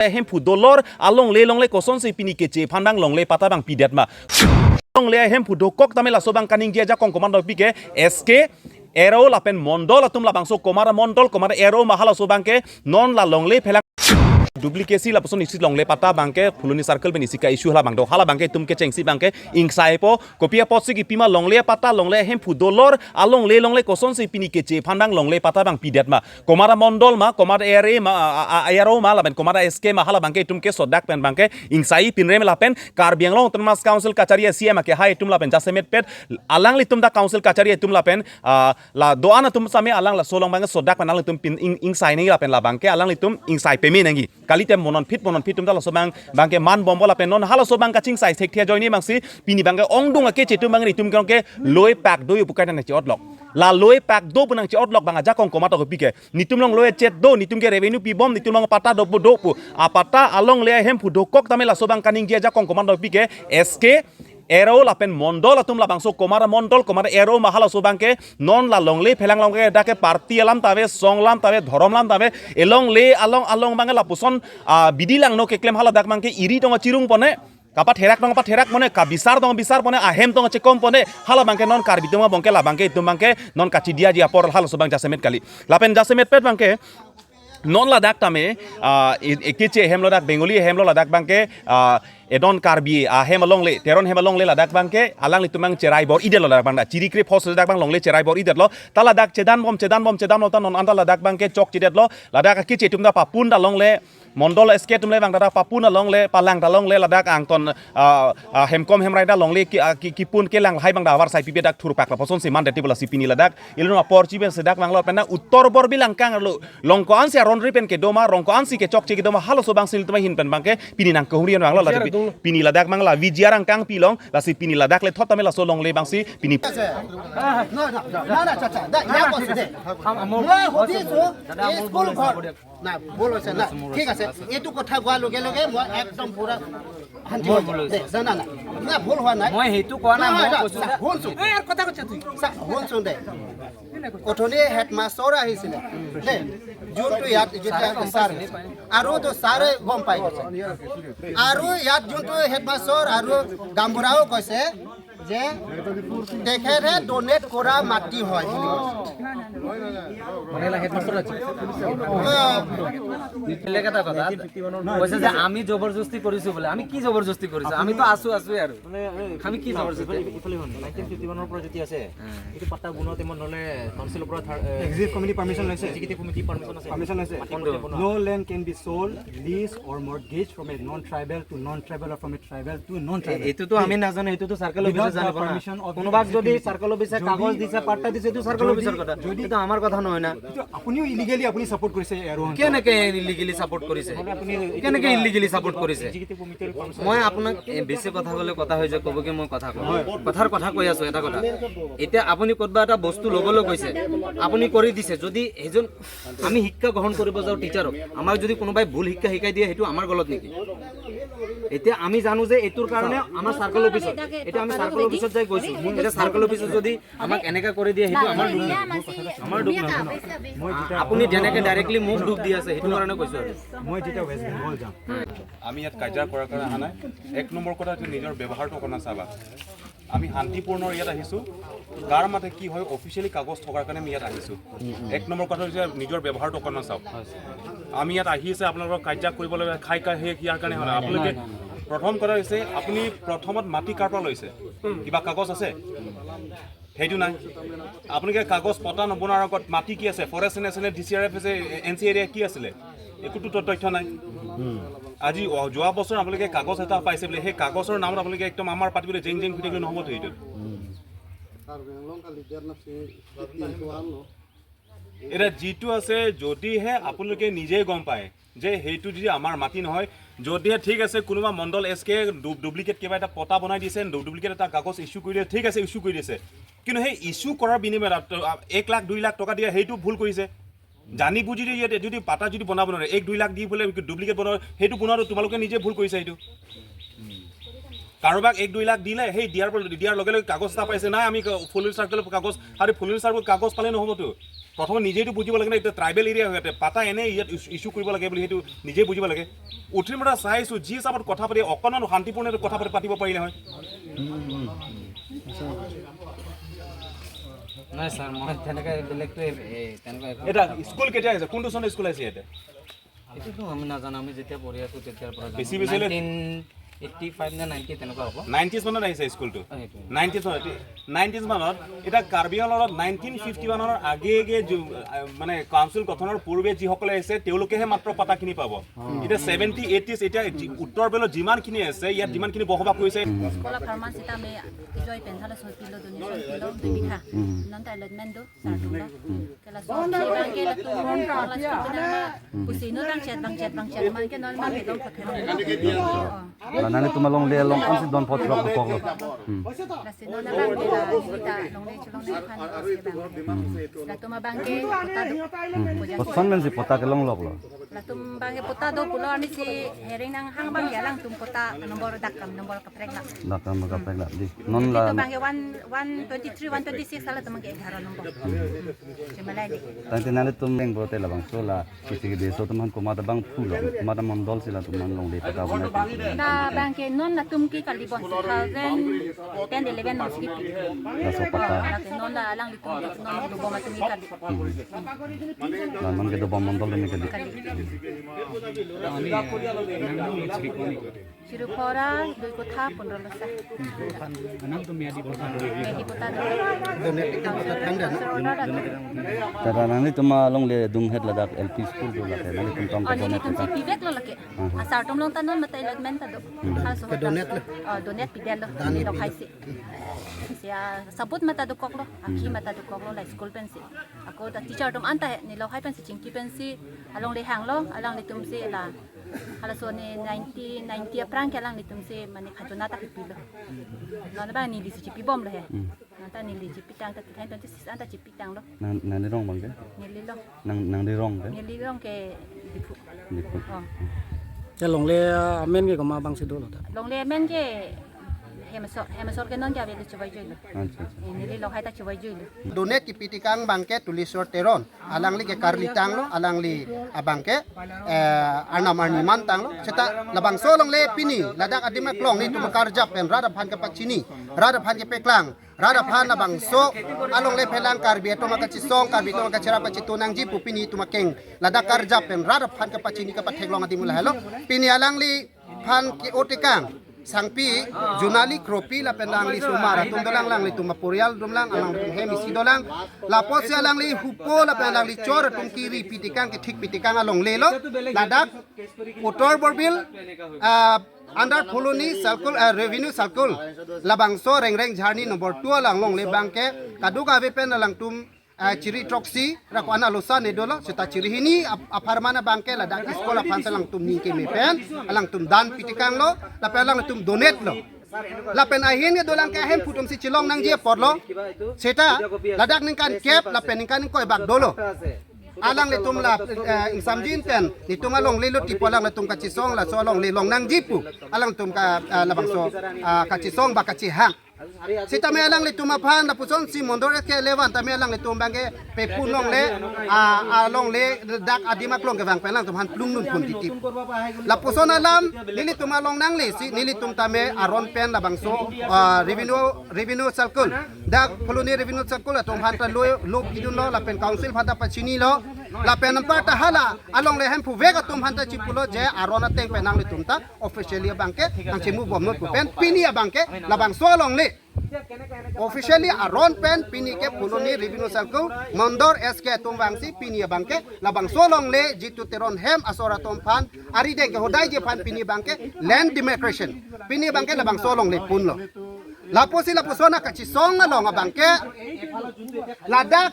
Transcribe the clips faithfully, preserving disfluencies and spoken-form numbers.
Hemphu dolor alongle longle kosonsi pini keche aphan abang longle patta abang pidet ma? Longle hemphu dokok tame laso abang kaningje ajakong komat do pi ke S K, Aro lapen Mondol atum labangso komat mondol komat Aro ma halaso abang ke non la longle phelang duplicate si lapuson isi longle patta abang ke Phuloni circle pen isi ka-issue hala abang do, hala abang ke itum kechengsi abang ke ingsaipo. Kopi apotsi kipima longle patta longle hemphu dolor alongle longle kosonsi pini keche aphan abang longle patta abang pidet ma? Komat mondol ma, komat area ma, a, a, a, Aro ma, lapen komat S K ma, hala abang ke itum ke sodak pen abang ke ingsai pinrem lapen Karbi Anglong Autonomous Council kachari C M ake hai itum lapen jasemet pet alanglitum ta council kachari itum lapen, ah, la do-an atum same alang laso along abang ke sodak pen alanglitum pin ing, ingsai nangji lapen la abang ke alanglitum ingsai peme nangji. Kalite monon phit monon phit atum ta laso abang abang ke man bombo lapen non halaso abang kachingsai thekthe ajoine abangsi pini abang ke ongdung akeche atum abang itum ke loi pak do pu kaita nangche-otlok. La loi pak do pu nangche-otlok abang ajakong komat do pi ke? Nitum along loi chet do, nitum ke revenue pibom, nitum along patta do pu do pu. Apatta alongle hemphu dokok tame laso abang kaningje ajakong komat do pi ke S K, Aro lapen Mondol atum labangso komat mondol komat Aro ma halaso abang ke non la longle phelang along ke dak ke party alam ta ave, song alam ta ave, dhorom alam ta ave, elongle along along abang ke lapuson, ah, bidi langno keklem haladak abang ke iri tong chirung pone, kapatherak tong patherak pone, kabisar tong bisar pone, ahem tong chekom pone, hala abang ke non Karbi atum abang ke la abang ke itum abang ke non kachidiaji apor halaso abang jasemet kali. Lapen jasemet pet abang ke non ladak tame, ah, e, ekeche ahem lo dak Bengali ahem lo ladak abang ke, ah, edon Karbi ahem alongle, Teron ahem alongle ladak abang ke alanglitum abang cherai bor-idetlo ladak abang da. Chirikre phos ladak abang longle cherai bor-idetlo. Ta ladak chedan bom, chedan bom, chedan bom ta non anta ladak abang ke chokchedetlo. Ladak akeche atum ta papun ta longle, Mondol S K atum le abang ta papun ta longle, palang ta longle, ladak angton, ah, ah, hemkom hemrai ta longle ki, ah, ki, kipun kelang lahai abang ta avarsai pipe dak thurpak lapusonsi mandet ti bola si pini ladak ilun apor chiben sedak abang lo pen na uttor borbil angkang lo. Longko ansi aron ri pen kedo ma, rongko ansi kechokche kedo ma, halaso abangsi ilitum ahin pen abang ke pini nangkehumri abang lo, lasi pi-, pini ladak abang la V G R angkang pilong, lasi pini ladak le thot tame laso longle abangsi pini. না, না, না, না, চাচা, দা, ইয়াত বসে দে। মই সুধিছো, এই স্কুল ঘৰ। না, ভুল হৈছে না। ঠিক আছে, এইটো কথা কোৱাৰ লগে লগে মই একদম পুৰা শান্তি হৈ যাম। দে, না, না, না। না, ভুল হোৱা নাই। মই সেইটো কোৱা নাই, নহয়, মই না, কৈছো চা, যে শুনচোন। এই ইয়াৰ কথা কৈছা তুমি। চা, শুনচোন দে। অথনি হেডমাষ্টৰ আহিছিলে। দে, যোনটো ইয়াত যেতিয়া ছাৰ, আৰুতো ছাৰে গম পাই গৈছে। আৰু ইয়াত যোনটো হেডমাষ্টৰ আৰু গাঁওবুঢ়াও কৈছে যে তেখেতে ডনেট কৰা মাটি হয় বুলি কৈছে। মানে হেডমাষ্টৰ আছে। অ। বেলেগ এটা কথা। কৈছে যে আমি জবৰদস্তি কৰিছো বোলে। আমি কি জবৰদস্তি কৰিছো? আমিতো আছো, আছোৱে আৰু। আমি কি জবৰদস্তি? ইফালে, ইফালে শুন। নাইনটিন ফিফটি ওৱানৰ পৰা যদি আছে, হা। এইটো পাট্টা বনোৱা টাইমত নহ'লে কাউন্সিলৰ পৰা থাৰ-, এ, এক্সিকিউটিভ কমিশ্যন লৈছে। এক্সিকিউটিভ কমিটিৰ পাৰ্মিশ্যন আছে। পাৰ্মিশ্যন লৈছে। মাটি কোনোবা বনোৱা। No land can be sold, lease or mortgage from a non-tribal to non-tribal or from a tribal to non-tribal. এ-, এইটোতো আমি নাজানো, এইটোতো চাৰ্কল অফিচে জানিব না। Without the permission of the কোনোবাক যদি executive চাৰ্কল অফিচে যদি, কাগজ দিছে, পাট্টা দিছে, এইটো চাৰ্কল যদি, অফিচৰ কথা। যদি এইটো আমাৰ কথা নহয় না। এইটো আপুনিও ইলিগেলি আপুনি ছাপোৰ্ট কৰিছে এৰোহান। কেনেকে ইলিগেলি ছাপোৰ্ট কৰিছে? কেনেকে ইলিগেলি ছাপোৰ্ট কৰিছে? মই আপোনাক, এ, বেছি কথা ক'লে কথা হৈ যায়, ক'ব কি মই কথা কওঁ। হয়। কথাৰ কথা কৈ আছো এটা কথা। এতিয়া আপুনি ক'ৰবাত এটা বস্তু ল'বলৈ গৈছে, আপুনি কৰি দিছে। যদি সেইজন, আমি শিক্ষা গ্ৰহণ কৰিব যাওঁ টিচাৰক, আমাক যদি কোনোবাই ভুল শিক্ষা শিকাই দিয়ে, সেইটো আমাৰ গলত নেকি? এতিয়া আমি জানো যে এইটোৰ কাৰণে আমাৰ চাৰ্কল অফিচত, এতিয়া আমি চাৰ্কল অফিচত যাই কৈছো, এতিয়া চাৰ্কল অফিচত যদি আমাক এনেকা কৰি দিয়ে, সেইটো আমাৰ দুখ নাই। আমাৰ দুখ নাই। আপুনি যেনেকে ডাইৰেক্টলি মোক দুখ দি আছে, সেইটো কাৰণে কৈছো আৰু। মই যেতিয়া ৱেষ্ট বেংগল যাম। আমি ইয়াত কাজিয়া কৰাৰ কাৰণে অহা নাই। এক নম্বৰ কথা হৈছে নিজৰ ব্যৱহাৰটো অকণমান চাবা। আমি শান্তিপূৰ্ণ ইয়াত আহিছো। কাৰ মাতে কি হয়, অফিচিয়েলি কাগজ থকাৰ কাৰণে আমি ইয়াত আহিছো। এক নম্বৰ কথা হৈছে নিজৰ ব্যৱহাৰটো অকণমান চাওক। আমি ইয়াত আহি আছে আপোনালোকৰ কাজিয়া কৰিবলৈ, খাই খাই সেই ইয়াৰ কাৰণে হয়। আপোনালোকে প্ৰথম কথা হৈছে আপুনি প্ৰথমত মাটি কাৰ পৰা লৈছে? কিবা কাগজ আছে? সেইটো নাই। আপোনালোকে কাগজ পট্টা নবনোৱাৰ আগত মাটি কি আছে? ফৰেষ্ট এন আছে নে ডি চি আৰ এফ আছে, এন চি এৰিয়া কি আছিলে? একোতো ত-, তথ্য নাই। আজি অ-, যোৱা বছৰ আপোনালোকে কাগজ এটা পাইছে বোলে, সেই কাগজৰ নামত আপোনালোকে একদম আমাৰ পাতিবলৈ জেং জেং ফুৰি থাকিলে নহ'বতো এইটো। Karbi Anglong ka leader na si fifty one no. এতিয়া যিটো আছে, যদিহে আপোনালোকে নিজে গম পায় যে সেইটো যদি আমাৰ মাটি নহয়, যদিহে ঠিক আছে কোনোবা মণ্ডল এছ কে ডু-, ডুপ্লিকেট কিবা এটা পটা বনাই দিছে, ডু-, ডুপ্লিকেট এটা কাগজ ইছ্যু কৰি দিয়ে, ঠিক আছে ইছ্যু কৰি দিছে, কিন্তু সেই ইছ্যু কৰাৰ বিনিময়ত আ-, এক লাখ দুই লাখ টকা দিয়ে সেইটো ভুল কৰিছে। জানি বুজি যদি ইয়াতে যদি পাটা যদি বনাব নোৱাৰে, এক দুই লাখ দি বোলে ডুপ্লিকেট বনাব, সেইটো বনোৱাটো তোমালোকে নিজে ভুল কৰিছা। সেইটো কাৰোবাক এক দুই লাখ দিলে, সেই দিয়াৰ পৰা, দিয়াৰ লগে লগে কাগজ এটা পাইছে, নাই আমি ক-, ফুলনি চাৰ্কলৰ কাগজ, আৰে ফুলনি চাৰ্কলৰ কাগজ পালে নহ'বতো। প্ৰথমে নিজেইটো বুজিব লাগে ন, এইটো ট্ৰাইবেল এৰিয়া হয়, ইয়াতে পাটা এনে ইয়াত ইছ- ইছ্যু কৰিব লাগে বুলি সেইটো নিজে বুজিব লাগে। উঠিম এটা চাইছোঁ, যি হিচাপত কথা পাতি অকণমান শান্তিপূৰ্ণ এটা কথা পাতি পাতিব পাৰিলে হয়। নাই ছাৰ, মই তেনেকৈ বেলেগটো এ- এ- তেনেকুৱা একো এটা কথা স্কুল কেতিয়া আহিছে, কোনটো চনত স্কুল আহিছে ইয়াতে? এইটোতো আমি নাজানো, আমি যেতিয়া পঢ়ি আছো তেতিয়াৰ পৰা জানো। বেছি বেছি হ'লে নাইনটিন এইটি ফাইভ নে নাইনটি তেনেকুৱা হ'ব। নাইনটিজ মানত আহিছে স্কুলটো। অ, সেইটো। নাইনটিজ মানত, নাইনটিজ মানত। এতিয়া কাৰ্বি আংলঙত নাইনটিন ফিফটি ওৱানৰ আগে আগে যি, আহ, মানে কাউন্সিল গঠনৰ পূৰ্বে যিসকলে আহিছে তেওঁলোকেহে মাত্ৰ পটাখিনি পাব। এতিয়া ছেভেণ্টি এইটিজ, এতিয়া যি উত্তৰ বেলত যিমানখিনি আছে, ইয়াত যিমানখিনি বসবাস কৰিছে, স্কুল আফাৰমান sitame ijoi pen halaso pilo, donation pilo, dui bigha. Non ta allotment do, sar dolo. Kala so bangke latum, kala so kena, pusi no bangchet, bangchet, bangchet, bangke non bangke dong phothai. La nanglitum alongle along ansi don phot rok bukok lo. Hmm. Lasi non bangke la, nita longle chulong ne phan si bang. Latum abangke pota do. Hmm. Koson men si pota kelong lok lo. Latum bangke pota do pulo, ani si hering nanghang bangke alangtum pota nombor dakam, nombor kaprek la. Dakam kaprek la. Di non la. Itu bangke one, one twenty three, one twenty six, alatum bangke egharo nombor. Hmm. Chemalai di. Tangte nanglitum leng bote labangso la. Kisi ke deso teman komat abang pulo, komat mondol si latum alongle pota buna. La bangke non latum ke kali bon two thousand ten eleven non si kipi. Laso pota. Lake non la alanglitum ke non dobom atum ke kali. Hmm. La non ke dobom mondol atum ke kali. Kali. Chirupora, Duikotha, Pondro Losa. Anam tu Miyadi Pota. Miyadi Pota do. Donate ke pota thang dan. Tada nanglitum alongle dunghet ladak L P school tu lake nanglitum tong ke Oh, donate nelitum pota. Si pivek lo lake. Aha. Asar atum along ta non mata allotment ta do. Hmm. Halaso ke donate lo. Oh, donate pidetlo. Dan lo itu. Hai si. Si, ah, sabut mata dokoklo, akhi mata dokoklo la school pensi. Ako ta teacher atum anta he, neli lahai pensi chingki pensi alongle hanglo, alanglitum si la. Halaso ne nineteen ninety aphrang ke alanglitum si mane khajona ta kipilo. Non bang neli si chipibomlo he. Hmm. Non ta neli chipitang ta two thousand twenty-six anta chipitanglo. Nang, nangli rong bangke? Neli lo. Nang, nangli rong ke? Neli rong ke Diphu. Diphu. Oh. Ya longle, ah, amen ke komat abang si dolo ta? Longle amen ke Hemesor, Hemesor ke non ke ave lo chevai juilo. Acha, acha. Eh, neli lahai ta chevai juilo. Donate kipi tikang bangke Tulisor Teron. Alangli ke karli tanglo, alangli abangke, eh, arnam arni man tanglo. Seta labangso alongle pini, ladak adim aklong netum karjap pen rat aphan kepachini, rat aphan kepeklang, rat aphan labangso alongle phelang Karbi atum akachisong, Karbi atum akachirap kachitu nangji pu pini itum akeng ladak karjap pen rat aphan kepachini kepatheklong adim lahelo. Pini alangli phan ke-o tikang, Sangpi, Junali, Kropi, lapen alangli osomar atum dolang, alanglitum aporial dolang, alangtum hem isi dolang. Lapusi alangli hupo lapen alangli chor atum kiri pi tikang, kethik pi tikang alongle lo. Ladak Uttor Borbil, ah, under Phuloni circle, ah, revenue circle. Labangso Rengreng Jharni number two along longle bangke kaduk ave pen alangtum, ah, chiri throksi, ra ko-an alosa ne dolo, seta chiri hini ap-, apharman abangke ladak school aphan si alangtum ning keme pen, alangtum dan pi tikanglo, lapen alangtum donate lo. Lapen ahin ke dolang ke ahemphu atum si chilong nangji apotlo. Seta ladak ningkan kep, lapen ningkan ingkoi bak dolo. Alanglitum la, eh, ingsamjin pen, netum alongle lo tipo alanglitum kachisong laso alongle long nangji pu. Alangtum ka, eh, labangso, ah, kachisong ba kachihang. Sitame alanglitum aphan lapuson si Mondor S K eleven tame alanglitum bangke pepun longle, ah, alongle dak adim aklong kevang pen alangtum aphan plung nun pun titip. Lapuson alam nelitum along nangle si nelitum tame aron pen labangso, ah, revenue, revenue circle. Dak Phuloni revenue circle atum aphan ta lo, lo pidunlo lapen council aphan ta pachinilo. Lapen anparta hala alongle hemphu vek atum aphan ta chipulo je aron ateng pen nanglitum ta officially abangke nangchimu bomnon pu pen pini abangke labangso alongle. Officially aron pen pini ke Phuloni revenue circle Mondor S K atum vangsi pini abangke labangso alongle jitu Teron hem asor atum aphan arideng ke hodai ji aphan pini abangke land demarcation. Pini abangke labangso alongle punlo. Lapusi lapuson akachisong along abangke ladak,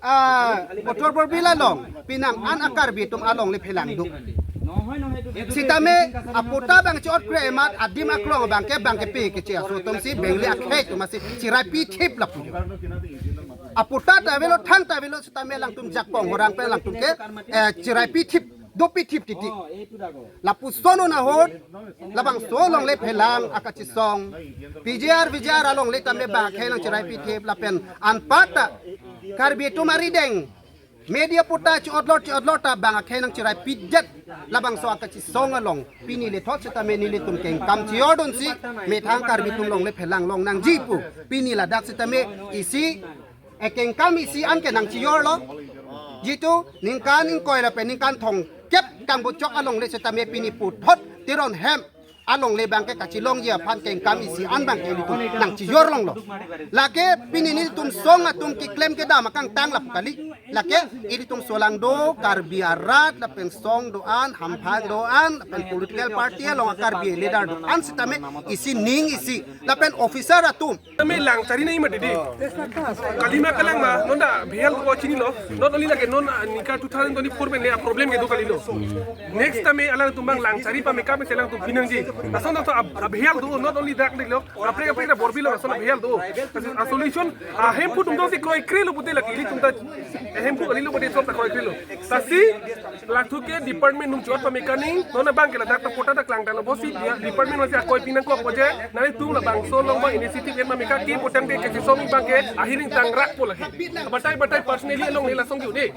ah, Uttor Borbil along pinang an a-Karbi atum alongle phelang do. Sitame apota bang chot kre emat adim aklong bangke bangke pe keche aso atum si bengli akhei atum si chirai pi thip lapu. Apota ta avelo, thang ta avelo, sitame alangtum jakong horang pen alangtum ke, eh, chirai pi thip, do pi thip titi. Lapuson ahut labangso alongle phelang akachisong P G R, V G R alongle tame bang akhei nangchirai pi thip lapen anparta Karbi atum arideng Media puta chi-otlot chi-otlot ta bang akhei nangchiraipitdet. Labangso akachisong along pini lethot setame nelitum kengkam chejordunsi methang Karbi atum longle phelang longnangji pu. Pini ladak setame isi, eh, kengkam isi anke nangchejorlo. Jitu ningkan ingkoi lapen ningkan thomkep kangbuchok alongle setame pini puthot Teron hem alongle abangke kachelongji aphan kengkam isi an abangke ilitum nangchejorlonglo. Lake pini nelitum song atum keklem kedam akangtang lap kali. Lake ilitum solangdo Karbi arat lapen song do-an, hamphang do-an, lapen political party along Karbi leader do-an setame isi ning isi lapen officer atum. Tame lang chari nai ma didi. Kalima kalang ma, non ta behel ko chinilo. Not only lake non, ah, ningkan two thousand twenty-four pen le problem kedo kalilo. Next time alangtum abang lang chari pame kame se alangtum pinangji. Lason lason ab-, abehel do, not only dak dilo. Apre apre ta borbi lo, lason abehel do. A solution, ah, hemphu atum dongsi kroikre lo pute lake ilitum ta. Hemphu kalilo pute sob ta kroikre lo. Lasi, latum ke department atum chot pame kani, non abangke ladak ta pota ta klangdamlo, bosi dia department masi akoi pinangkok boje, nanglitum labangso along abang initiative en pame kaki, potang ke kesi song abangke, ahiring tangrak po lake. Batai batai personally along neli lasong judi.